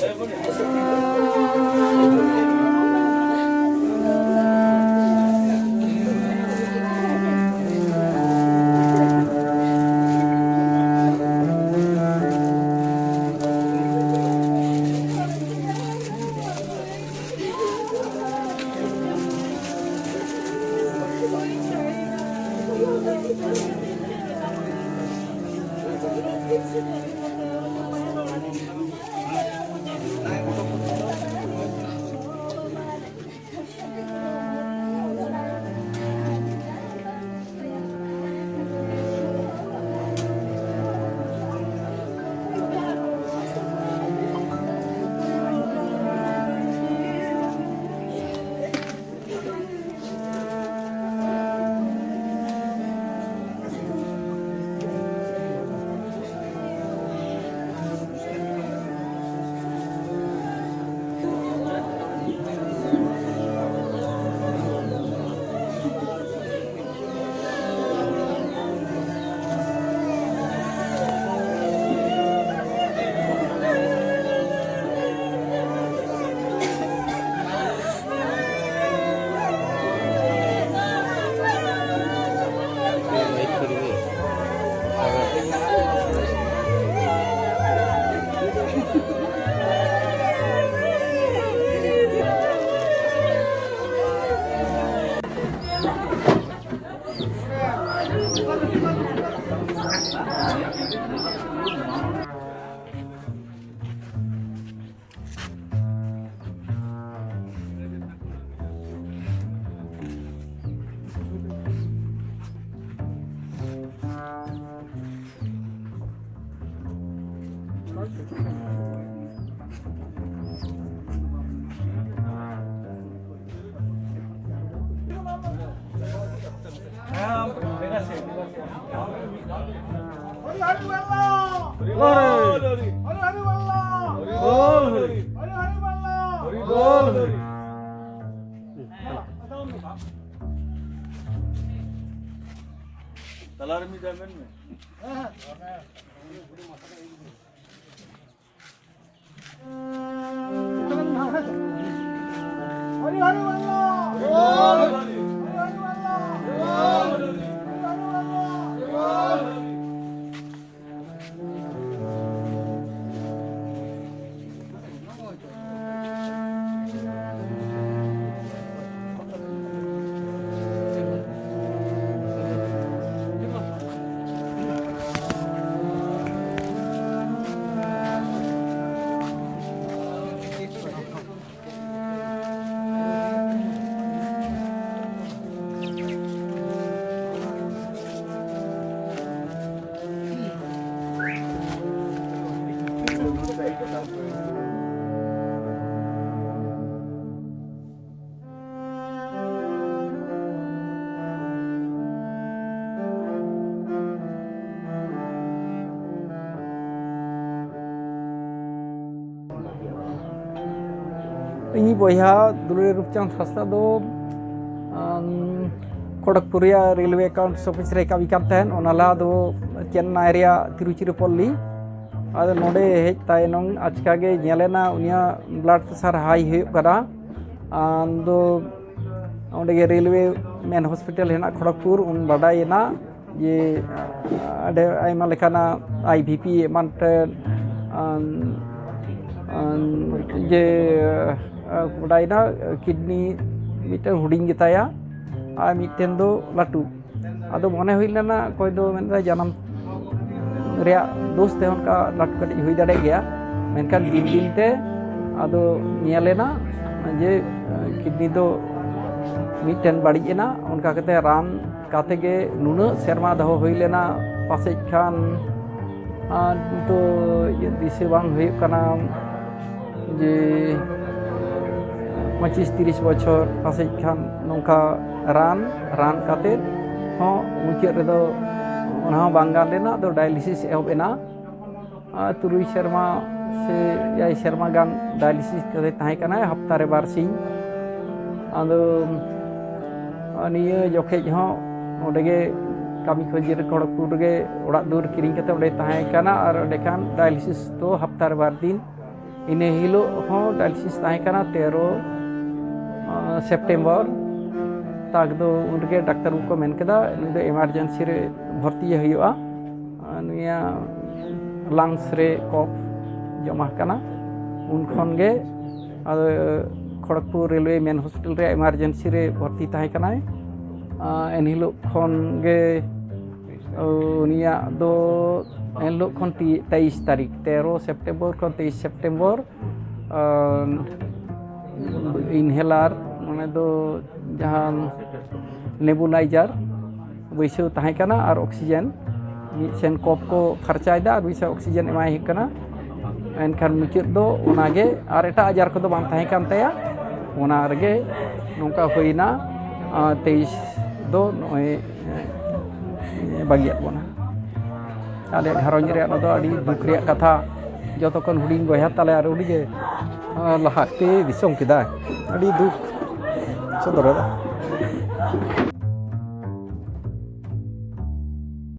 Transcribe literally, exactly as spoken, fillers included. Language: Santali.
ᱦᱚᱨᱤ ᱦᱚᱨᱤ ᱵᱚᱞ᱾ ᱦᱚᱨᱤ ᱦᱚᱨᱤ ᱵᱚᱞ᱾ ᱦᱚᱨᱤ ᱦᱚᱨᱤ ᱵᱚᱞ᱾ ᱦᱚᱨᱤ ᱦᱚᱨᱤ ᱵᱚᱞ᱾ ᱦᱚᱨᱤ ᱵᱚᱞ᱾ ᱛᱟᱞᱟᱨᱮ ᱢᱤᱫ ᱫᱷᱟᱣ ᱢᱮᱱ ᱢᱮ᱾ ᱤᱧᱤᱡ ᱵᱚᱭᱦᱟ ᱫᱩᱞᱟᱹᱲᱤ ᱨᱩᱯᱪᱟᱸᱫᱽ ᱦᱟᱸᱥᱫᱟ ᱫᱚ ᱟᱢ, ᱠᱷᱚᱲᱚᱜᱽᱯᱩᱨ ᱨᱮᱭᱟᱜ ᱨᱮᱞᱣᱮ ᱮᱠᱟᱣᱩᱱᱴᱥ ᱚᱯᱷᱤᱥ ᱨᱮᱭ ᱠᱟᱹᱢᱤ ᱠᱟᱱ ᱛᱟᱦᱮᱸᱫ᱾ ᱚᱱᱟ ᱞᱟᱦᱟ ᱫᱚ ᱪᱮᱱᱱᱟᱭ ᱨᱮᱭᱟᱜ ᱛᱤᱨᱩᱪᱤᱨᱟᱯᱚᱞᱞᱤ᱾ ᱟᱫᱚ ᱱᱚᱰᱮ ᱦᱮᱡ ᱛᱟᱭᱱᱚᱢ ᱟᱪᱠᱟ ᱜᱮ ᱧᱮᱞᱮᱱᱟ ᱩᱱᱤᱭᱟᱜ ᱵᱞᱟᱰ ᱯᱨᱮᱥᱟᱨ ᱦᱟᱭ ᱦᱩᱭᱩᱜ ᱠᱟᱱᱟ᱾ ᱟᱫᱚ ᱚᱸᱰᱮ ᱜᱮ ᱨᱮᱞᱣᱮ ᱢᱮᱱ ᱦᱚᱥᱯᱤᱴᱟᱞ ᱦᱮᱱᱟᱜ ᱠᱷᱚᱲᱚᱜᱽᱯᱩᱨ, ᱩᱱ ᱵᱟᱰᱟᱭᱮᱱᱟ ᱡᱮ ᱟᱹᱰᱤ ᱟᱭᱢᱟ ᱞᱮᱠᱟᱱᱟᱜ ᱟᱭ ᱵᱷᱤ ᱯᱤ ᱮᱢᱟᱱ ᱛᱮ, ᱟᱢ, ᱟᱢ, ᱡᱮ ᱵᱟᱰᱟᱭᱮᱱᱟ ᱠᱤᱰᱱᱤ ᱢᱤᱫᱴᱮᱱ ᱦᱩᱰᱤᱧ ᱜᱮᱛᱟᱭᱟ ᱟᱨ ᱢᱤᱫᱴᱮᱱ ᱫᱚ ᱞᱟᱹᱴᱩ᱾ ᱟᱫᱚ ᱢᱚᱱᱮ ᱦᱩᱭ ᱞᱮᱱᱟ ᱚᱠᱚᱭ ᱫᱚ ᱢᱮᱱᱫᱟ ᱡᱟᱱᱟᱢ ᱨᱮᱭᱟᱜ ᱫᱳᱥ ᱛᱮ ᱚᱱᱠᱟ ᱞᱟᱹᱴᱩ ᱠᱟᱹᱴᱤᱡ ᱦᱩᱭ ᱫᱟᱲᱮᱭᱟᱜ ᱜᱮᱭᱟ, ᱢᱮᱱᱠᱷᱟᱱ ᱫᱤᱱ ᱫᱤᱱ ᱛᱮ ᱟᱫᱚ ᱧᱮᱞ ᱮᱱᱟ ᱡᱮ ᱠᱤᱰᱱᱤ ᱫᱚ ᱢᱤᱫᱴᱮᱱ ᱵᱟᱹᱲᱤᱡ ᱮᱱᱟ᱾ ᱚᱱᱠᱟ ᱠᱟᱛᱮ ᱨᱟᱱ ᱠᱟᱛᱮ ᱜᱮ ᱱᱩᱱᱟᱹᱜ ᱥᱮᱨᱢᱟ ᱫᱚᱦᱚ ᱦᱩᱭ ᱞᱮᱱᱟ, ᱯᱟᱥᱮᱡ ᱠᱷᱟᱱ ᱟᱨ ᱱᱤᱛᱚᱜ ᱤᱭᱟᱹ ᱫᱤᱥᱟᱹ ᱵᱟᱝ ᱦᱩᱭᱩᱜ ᱠᱟᱱᱟ ᱡᱮ ᱯᱚᱸᱪᱤᱥ ᱛᱤᱨᱤᱥ ᱵᱚᱪᱷᱚᱨ ᱯᱟᱥᱮᱡ ᱠᱷᱟᱱ ᱱᱚᱝᱠᱟ ᱨᱟᱱ ᱨᱟᱱ ᱠᱟᱛᱮ ᱦᱚᱸ ᱢᱩᱪᱟᱹᱫ ᱨᱮᱫᱚ ᱚᱱᱟ ᱦᱚᱸ ᱵᱟᱝ ᱜᱟᱱ ᱞᱮᱱᱟ᱾ ᱟᱫᱚ ᱰᱟᱭᱟᱞᱤᱥᱤᱥ ᱮᱦᱚᱵ ᱮᱱᱟ᱾ ᱟᱨ ᱛᱩᱨᱩᱭ ᱥᱮᱨᱢᱟ ᱥᱮ ᱮᱭᱟᱭ ᱥᱮᱨᱢᱟ ᱜᱟᱱ ᱰᱟᱭᱟᱞᱤᱥᱤᱥ ᱠᱟᱛᱮ ᱛᱟᱦᱮᱸ ᱠᱟᱱᱟᱭ, ᱦᱟᱯᱛᱟ ᱨᱮ ᱵᱟᱨ ᱥᱤᱧ᱾ ᱟᱫᱚ ᱱᱤᱭᱟᱹ ᱡᱚᱠᱷᱮᱡ ᱦᱚᱸ ᱚᱸᱰᱮ ᱜᱮ ᱠᱟᱹᱢᱤ ᱠᱷᱚᱡ ᱡᱮ ᱠᱷᱚᱲᱚᱜᱽᱯᱩᱨ ᱨᱮᱜᱮ ᱚᱲᱟᱜ ᱫᱩᱣᱟᱹᱨ ᱠᱤᱨᱤᱧ ᱠᱟᱛᱮ ᱚᱸᱰᱮ ᱛᱟᱦᱮᱸ ᱠᱟᱱᱟ᱾ ᱟᱨ ᱚᱸᱰᱮ ᱠᱷᱟᱱ ᱰᱟᱭᱟᱞᱤᱥᱤᱥ ᱫᱚ ᱦᱟᱯᱛᱟ ᱨᱮ ᱵᱟᱨ ᱫᱤᱱ᱾ ᱤᱱᱟᱹ ᱦᱤᱞᱳᱜ ᱦᱚᱸ ᱰᱟᱭᱟᱞᱤᱥᱤᱥ ᱛᱟᱦᱮᱸ ᱠᱟᱱᱟ ᱛᱮᱨᱚ ᱥᱮᱯᱴᱮᱢᱵᱚᱨ ᱛᱟᱠ ᱫᱚ᱾ ᱩᱱ ᱨᱮᱜᱮ ᱰᱟᱠᱛᱟᱨ ᱠᱚᱠᱚ ᱢᱮᱱ ᱠᱮᱫᱟ ᱱᱩᱭ ᱫᱚ ᱮᱢᱟᱨᱡᱮᱱᱥᱤ ᱨᱮ ᱵᱷᱚᱨᱛᱤ ᱦᱩᱭᱩᱜᱼᱟ᱾ ᱟᱨ ᱱᱩᱭᱟᱜ ᱞᱟᱝᱥ ᱨᱮ ᱠᱚᱯᱷ ᱡᱚᱢᱟ ᱠᱟᱱᱟ᱾ ᱩᱱ ᱠᱷᱚᱱ ᱜᱮ ᱟᱫᱚ ᱠᱷᱚᱲᱚᱜᱽᱯᱩᱨ ᱨᱮᱞᱣᱮ ᱢᱮᱱ ᱦᱚᱥᱯᱤᱴᱟᱞ ᱨᱮ ᱮᱢᱟᱨᱡᱮᱱᱥᱤ ᱨᱮ ᱵᱷᱚᱨᱛᱤ ᱛᱟᱦᱮᱸ ᱠᱟᱱᱟᱭ᱾ ᱟᱨ ᱮᱱᱦᱤᱞᱳᱜ ᱠᱷᱚᱱ ᱜᱮ ᱩᱱᱤᱭᱟᱜ ᱫᱚ ᱮᱱᱦᱤᱞᱳᱜ ᱠᱷᱚᱱ ᱛᱮᱭᱤᱥ ᱛᱟᱹᱨᱤᱠᱷ, ᱛᱮᱨᱚ ᱥᱮᱯᱴᱮᱢᱵᱚᱨ ᱠᱷᱚᱱ ᱛᱮᱭᱤᱥ ᱥᱮᱯᱴᱮᱢᱵᱚᱨ, ᱟᱨ ᱤᱱᱦᱮᱞᱟᱨ, ᱢᱟᱱᱮ ᱫᱚ ᱡᱟᱦᱟᱸ ᱱᱮᱵᱩᱞᱟᱭᱡᱟᱨ ᱵᱟᱹᱭᱥᱟᱹᱣ ᱛᱟᱦᱮᱸ ᱠᱟᱱᱟ ᱟᱨ ᱚᱠᱥᱤᱡᱮᱱ, ᱢᱤᱫ ᱥᱮᱱ ᱠᱚᱯᱷ ᱠᱚ ᱯᱷᱟᱨᱪᱟᱭᱮᱫᱟ ᱟᱨ ᱢᱤᱫ ᱥᱮᱱ ᱚᱠᱥᱤᱡᱮᱱ ᱮᱢᱟᱭ ᱦᱩᱭᱩᱜ ᱠᱟᱱᱟ᱾ ᱮᱱᱠᱷᱟᱱ ᱢᱩᱪᱟᱹᱫ ᱫᱚ ᱚᱱᱟᱜᱮ, ᱟᱨ ᱮᱴᱟᱜ ᱟᱡᱟᱨ ᱠᱚᱫᱚ ᱵᱟᱝ ᱛᱟᱦᱮᱸ ᱠᱟᱱ ᱛᱟᱭᱟ᱾ ᱚᱱᱟ ᱨᱮᱜᱮ ᱱᱚᱝᱠᱟ ᱦᱩᱭᱱᱟ᱾ ᱟᱨ ᱛᱮᱭᱤᱥ ᱫᱚ ᱱᱚᱜᱼᱚᱭ ᱵᱟᱹᱜᱤᱭᱟᱫ ᱵᱚᱱᱟ᱾ ᱟᱞᱮ ᱜᱷᱟᱨᱚᱸᱡᱽ ᱨᱮᱭᱟᱜ ᱱᱚᱣᱟ ᱫᱚ ᱟᱹᱰᱤ ᱫᱩᱠ ᱨᱮᱭᱟᱜ ᱠᱟᱛᱷᱟ᱾ ᱡᱚᱛᱚ ᱠᱷᱚᱱ ᱦᱩᱰᱤᱧ ᱵᱚᱭᱦᱟ ᱛᱟᱞᱮ ᱟᱨ ᱩᱱᱤᱜᱮ ᱟᱨ ᱞᱟᱦᱟ ᱛᱮ ᱫᱤᱥᱚᱢ ᱠᱮᱫᱟᱭ᱾ ᱟᱹᱰᱤ ᱫᱩᱠ ᱥᱚᱫᱚᱨᱮᱫᱟ᱾